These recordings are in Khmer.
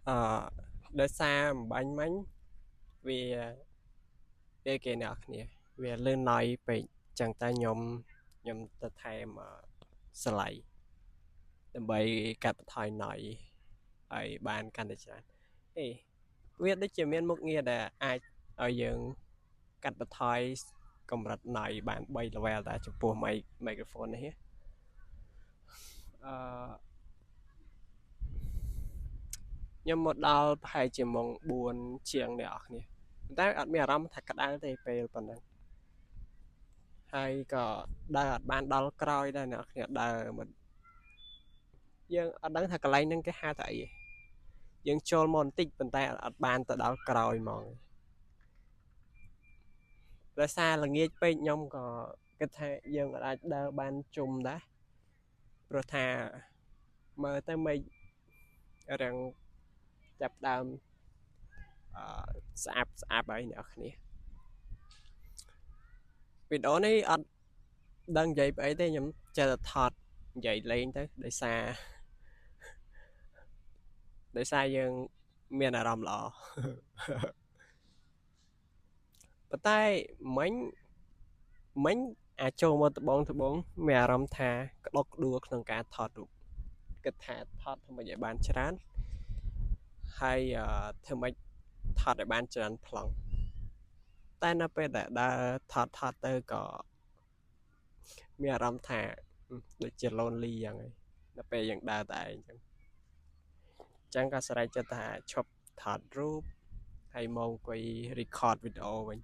អឺដោយសារអំបញ្ញមិញវាវាគេអ្នកគ្នាវាលឿនណយពេកចឹងតែខ្ញុំទៅថែមសលៃដើម្បីកាត់បន្ថយណយឲ្យបានកាន់តែច្រើនអេវាដូចជាមានមុខងារដែលអាចឲ្យយើងកាត់បន្ថយកម្រិតណយបាន3 level ដែរចំពោះ microphone នេះអឺខ្ញុំមកដល់ប្រហែលជាម៉ោង4ជាងអ្នកនរគ្នាតែអត់មានអារម្មណ៍ថាក្តៅទេពេលប៉ុណ្ណឹងហើយក៏ដើរអត់បានដល់ក្រោយដែរអ្នកនរគ្នាដើរមិនយើងអត់ដឹងថាកន្លែងហ្នឹងគេហៅថាអីយើងចូលមកបន្តិចប៉ុន្តែអត់បានទៅដល់ក្រោយហ្មងដោយសារល្ងាចពេកខ្ញុំក៏គិតថាយើងអាចដើរបានជុំដែរព្រោះថាមើលទៅមេឃរាំងចាប់ដើមអឺស្អាប់ស្អាប់ហើយអ្នកគ្នាវីដេអូនេះអត់ដឹងនិយាយពីអីទេខ្ញុំចេះតែថតនិយាយលេងទៅដោយសារយើងមានអារម្មណ៍ល្អប៉ុន្តែមិញអាចចូលមកដបងមានអារម្មណ៍ថាក្តុកក្តួលក្នុងការថតរូបគិតថាថតធ្វើម៉េចឲ្យបានច្រើនហើយធ្វើម៉េចថតឲ្យបានច្រើនប្លង់តែនៅពេលដែលដើរថតទៅក៏មានអារម្មណ៍ថាដូចជា lonely យ៉ាងហ្នឹងដល់ពេលយើងដើរតែឯងចឹងក៏ស្រេចចិត្តថាឈប់ថតរូបហើយមកអង្គុយ record វីដេអូវិញ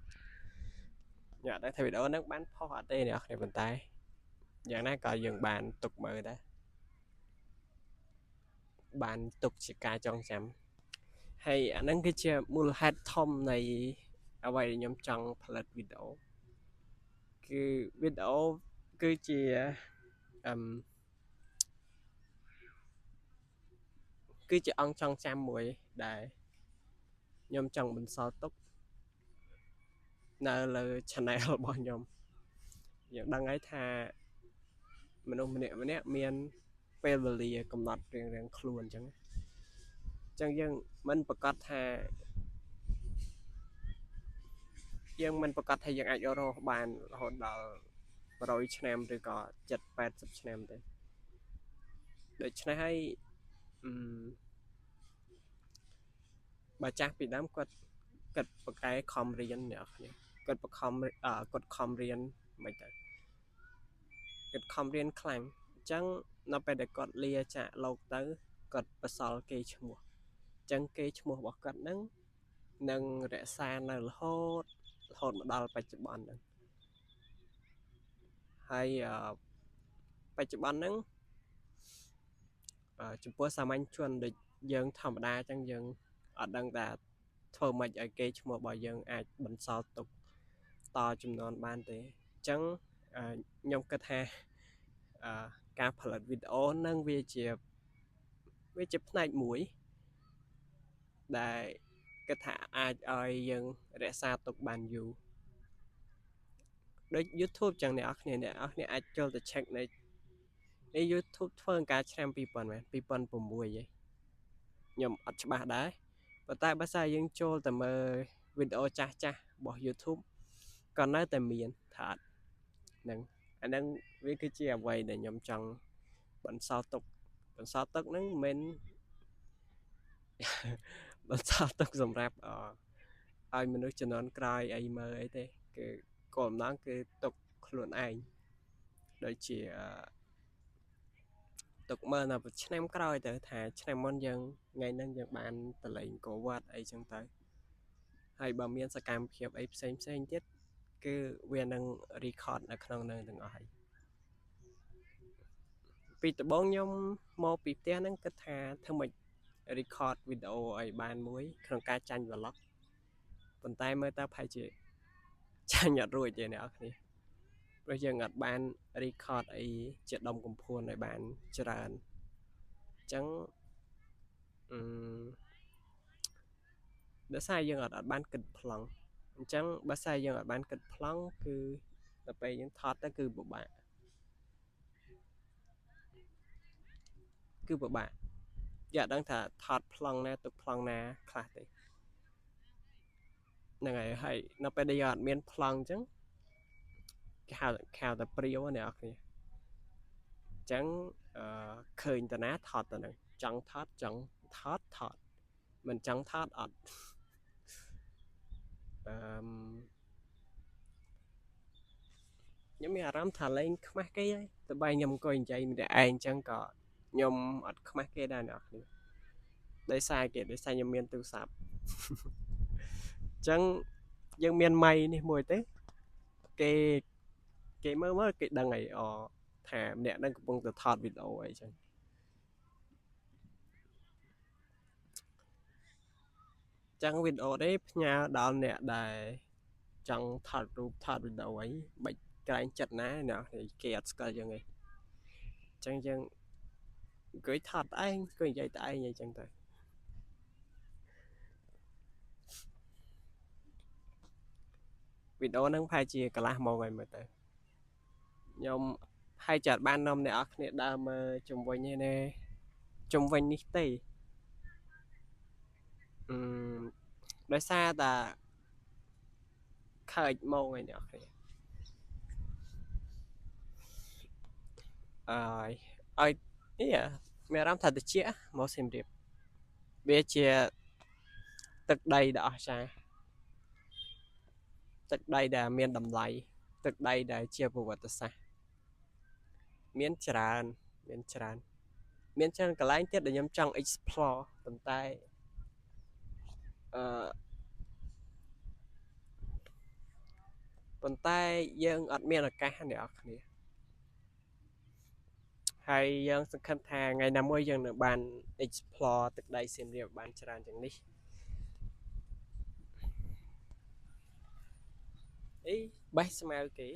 ញ៉ាំតែវីដេអូហ្នឹងបានផុសអត់ទេអ្នកគ្នាប៉ុន្តែយ៉ាងណាក៏យើងបានទុកមើលដែរបានទុកជាការចងចាំហើយអាហ្នឹងគឺជាមូលហេតុធំនៃអ្វីដែលខ្ញុំចង់ផលិតវីដេអូគឺវីដេអូគឺជាគឺជាអង្គចងចាំមួយដែលខ្ញុំចង់បន្សល់ទុកនៅលើ channel របស់ខ្ញុំយើងដឹងហើយថាមនុស្សម្នាក់ៗមានពេលវេលាកំណត់រៀងៗខ្លួនអញ្ចឹងយើងមិនប្រកាសថាយើងអាចរស់បានរហូតដល់100ឆ្នាំឬក៏70 80ឆ្នាំទេដូច្នេះហើយបើចាស់ពីដើមគាត់គិតប្រកែខំរៀនអ្នកគ្នាគាត់បខំគាត់ខំរៀនមិនទៅគាត់ខំរៀនខ្លាំងអញ្ចឹងនៅពេលដែលគាត់លាចាកលោកទៅគាត់បន្សល់គេឈ្មោះអញ្ចឹងគេឈ្មោះរបស់គាត់នឹងនឹងរក្សានៅរហូតមកដល់បច្ចុប្បន្នហ្នឹងហើយបច្ចុប្បន្នហ្នឹងចំពោះសាមញ្ញជនដូចយើងធម្មតាអញ្ចឹងយើងអត់ដឹងថាធ្វើម៉េចឲ្យគេឈ្មោះរបស់យើងអាចបន្សល់ទុកតចំនួនបានទេអញ្ចឹងខ្ញុំគិតថាការផលិតវីដេអូនឹងវាជាផ្នែកមួយដែលគិតថាអាចឲ្យយើងរក្សាទុកបានយូរដូច YouTube ចឹងអ្នកនរគ្នាអាចចូលទៅ check នៅ YouTube ធ្វើការឆ្នាំ2000មែន2006ហីខ្ញុំអត់ច្បាស់ដែរប៉ុន្តែបើសិនយើងចូលទៅមើលវីដេអូចាស់ៗរបស់ YouTube ក៏នៅតែមានថាអត់ហ្នឹងអាហ្នឹងវាគឺជាអ្វីដែលខ្ញុំចង់បន្សល់ទុកហ្នឹងមិនបន្សល់ទុកសម្រាប់ឲ្យមនុស្សជំនាន់ក្រោយអីមើលអីទេគឺគោលបំណងគឺទុកខ្លួនឯងដូចជាទុកមើលនៅឆ្នាំក្រោយទៅថាឆ្នាំមុនយើងថ្ងៃហ្នឹងយើងបានទៅលេងអង្គរវត្តអីចឹងទៅហើយបើមានសកម្មភាពអីផ្សេងទៀតគឺវានឹង record នៅក្នុងនឹងទាំងអស់ហើយពីដំបូងខ្ញុំមកពីផ្ទះហ្នឹងគិតថាធ្វើម៉េច record វីដេអូឲ្យបានមួយក្នុងការចាញ់ vlog ប៉ុន្តែមើលទៅប្រហែលជាចាញ់អត់រួចទេអ្នកនរគ្នាព្រោះយើងអត់បាន record អីជាដុំកំភួនឲ្យបានច្រើនអញ្ចឹងដោយសារយើងអត់បានគិតប្លង់អញ្ចឹងបើសិនយើងអត់បានគិតប្លង់គឺដល់ពេលយើងថតទៅគឺពិបាក យកដឹងថាថតប្លង់ណាទុកប្លង់ណាខ្លះទេហ្នឹងហើយហើយនៅពេលដែលយើងអត់មានប្លង់អញ្ចឹងគេហៅគេហៅតែព្រាវអ្នកនរគ្នាអញ្ចឹងអឺឃើញតាណាថតតាហ្នឹងចង់ថតចង់ថតថតមិនចង់ថតអត់អឺខ្ញុំមានអារម្មណ៍ថាលែងខ្មាស់គេហើយតើបែរខ្ញុំអង្គុយនិយាយម្នាក់ឯងអញ្ចឹងក៏ខ្ញុំអត់ខ្មាស់គេដែរអ្នកនរគ្នាដោយសារគេដោយសារខ្ញុំមានទូរស័ព្ទអញ្ចឹងយើងមានម៉ៃនេះមួយទេគេគេមើលមើលគេដឹងហើយអថាម្នាក់ហ្នឹងកំពុងតែថតវីដេអូអីចឹងចឹងវីដេអូនេះផ្ញើដល់អ្នកដែលចង់ថតរូបថតវីដេអូអីបាច់ក្រែងចិត្តណាអ្នកគេអត់ស្គាល់យើងឯងចឹងយើងអង្គុយថតឯងអង្គុយនិយាយតែឯងអីចឹងទៅវីដេអូហ្នឹងប្រហែលជាកន្លះម៉ោងហើយមើលទៅខ្ញុំហើយចាត់បាននាំអ្នកនរគ្នាដើរមើលជុំវិញនេះណាជុំវិញនេះទេអឺដោយសារតាខើចម៉ោងហើយអ្នកនរគ្នាអើយឲ្យនេះមានអារម្មណ៍ថាតិចមកសៀមរាបវាជាទឹកដីដ៏អស្ចារ្យទឹកដីដែលមានតម្លៃទឹកដីដែលជាប្រវត្តិសាស្ត្រមានច្រើនមានច្រើនមានច្រើនកន្លែងទៀតដែលខ្ញុំចង់ explore ប៉ុន្តែអឺប៉ុន្តែយើងអត់មានឱកាសអ្នកនរគ្នាហើយយើងសង្ឃឹមថាថ្ងៃណាមួយយើងនឹងបាន explore ទឹកដីសៀមរាបបានច្រើនជាងនេះអីបេះស្មៅគេ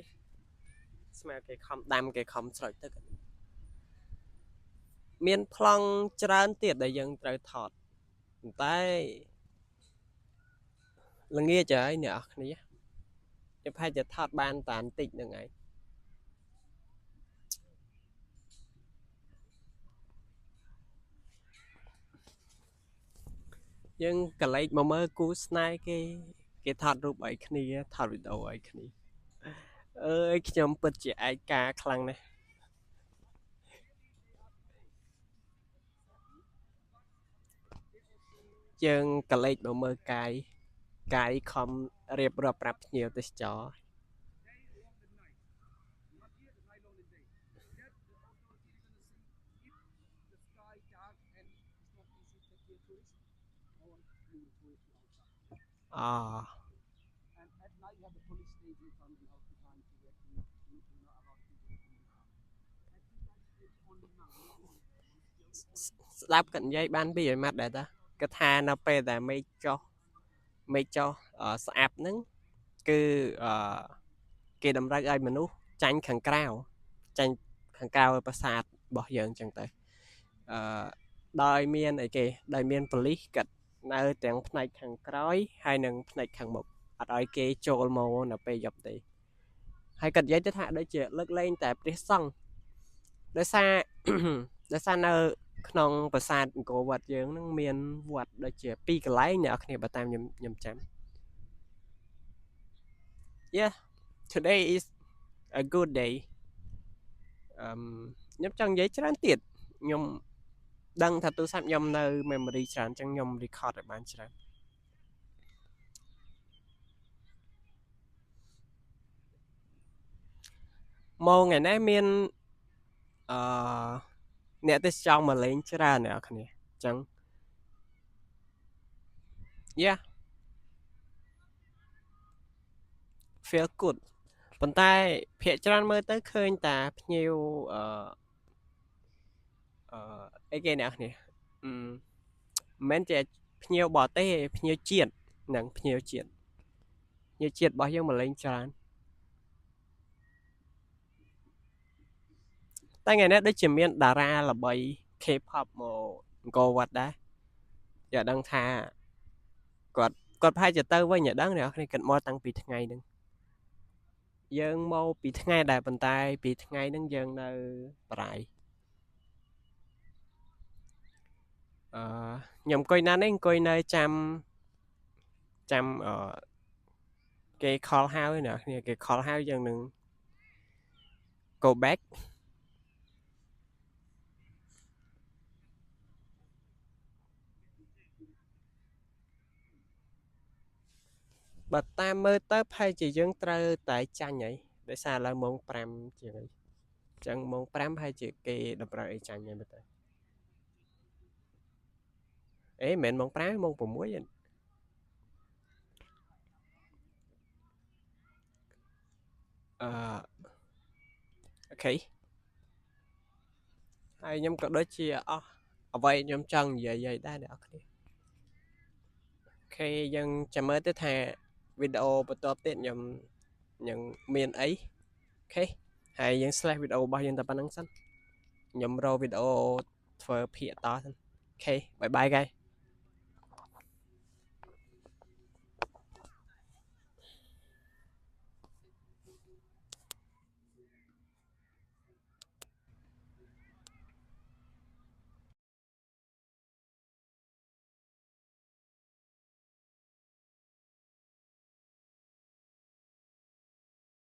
ស្មៅគេខំដាំគេខំស្រោចទឹកមានប្លង់ច្រើនទៀតដែលយើងត្រូវថតប៉ុន្តែល្ងាចហើយអ្នកនរគ្នាខ្ញុំប្រហែលជាថតបានតែបន្តិចហ្នឹងហើយយើងកលេចមកមើលគូស្នេហ៍គេគេថតរូបឲ្យគ្នាថតវីដេអូឲ្យគ្នាអើយខ្ញុំពិតជាឯកាខ្លាំងណាស់យើងកលេចមកមើលកាយកាយខំរៀបរាប់ប្រាប់ភ្ញៀវទេសចរអស្ដាប់គាត់និយាយបានពីឲ្យម៉ាត់ដែរតាគាត់ថានៅពេលដែលមេឃចុះមេឃចុះស្អាប់ហ្នឹងគឺអឺគេតម្រូវឲ្យមនុស្សចាញ់ខាងក្រៅចាញ់ខាងក្រៅប្រាសាទរបស់យើងចឹងទៅអឺដោយមានអីគេដោយមានប៉ូលីសគាត់នៅទាំងផ្នែកខាងក្រោយហើយនិងផ្នែកខាងមុខអត់ឲ្យគេចូលមកនៅពេលយប់ទេហើយគាត់និយាយទៅថាដូចជាលើកលែងតែព្រះសង្ឃដោយសារដោយសារនៅក្នុងប្រាសាទអង្គរវត្តយើងនឹងមានវត្តដូចជាពីរកន្លែងអ្នកនរគ្នាបើតាមខ្ញុំខ្ញុំចាំ Yeah, today is a good day. អឺខ្ញុំចង់និយាយច្រើនទៀតខ្ញុំដឹងថាទូរស័ព្ទខ្ញុំនៅ memory ច្រើនអញ្ចឹងខ្ញុំ record ឲ្យបានច្រើនមកថ្ងៃនេះមានអឺអ្នកទេសចរមកលេងច្រើនអ្នកនរគ្នាអញ្ចឹង Yeah, feel good ប៉ុន្តែភាគច្រើនមើលទៅឃើញតាភ្ញៀវអឺអឺអីគេអ្នកនេះអឺមិនមែនជាភ្ញៀវបរទេសទេភ្ញៀវជាតិនិងភ្ញៀវជាតិភ្ញៀវជាតិរបស់យើងមកលេងច្រើនតែថ្ងៃនេះដូចជាមានតារាល្បី K-pop មកអង្គរវត្តដែរយកដឹងថាគាត់គាត់ប្រហែលជាទៅវិញឲ្យដឹងអ្នកនរគ្នាគាត់មកតាំងពីថ្ងៃហ្នឹងយើងមកពីថ្ងៃដែរប៉ុន្តែពីថ្ងៃហ្នឹងយើងនៅបរាយ អឺខ្ញុំអង្គុយណានេះអង្គុយនៅចាំចាំអឺគេ call ហៅណាគ្នាគេ call ហៅយើងនឹង go back។ បើតាមមើលទៅប្រហែលជាយើងត្រូវតែចាញ់ហើយដោយសារឥឡូវម៉ោង5ជាងហើយអញ្ចឹងម៉ោង5ប្រហែលជាគេតម្រូវឲ្យចាញ់ហើយមើលទៅអេមិនមែនម៉ោង5ម៉ោង6ទេអឺ okay ហើយខ្ញុំក៏ដូចជាអស់អ្វីខ្ញុំចង់និយាយដែរអ្នកនរគ្នា okay យើងចាំមើលទៅថាវីដេអូបន្ទាប់ទៀតខ្ញុំនឹងមានអី okay ហើយយើង slash វីដេអូរបស់យើងតែប៉ុណ្្នឹងសិនខ្ញុំរកវីដេអូធ្វើភាគតសិន។ Okay, bye bye guys.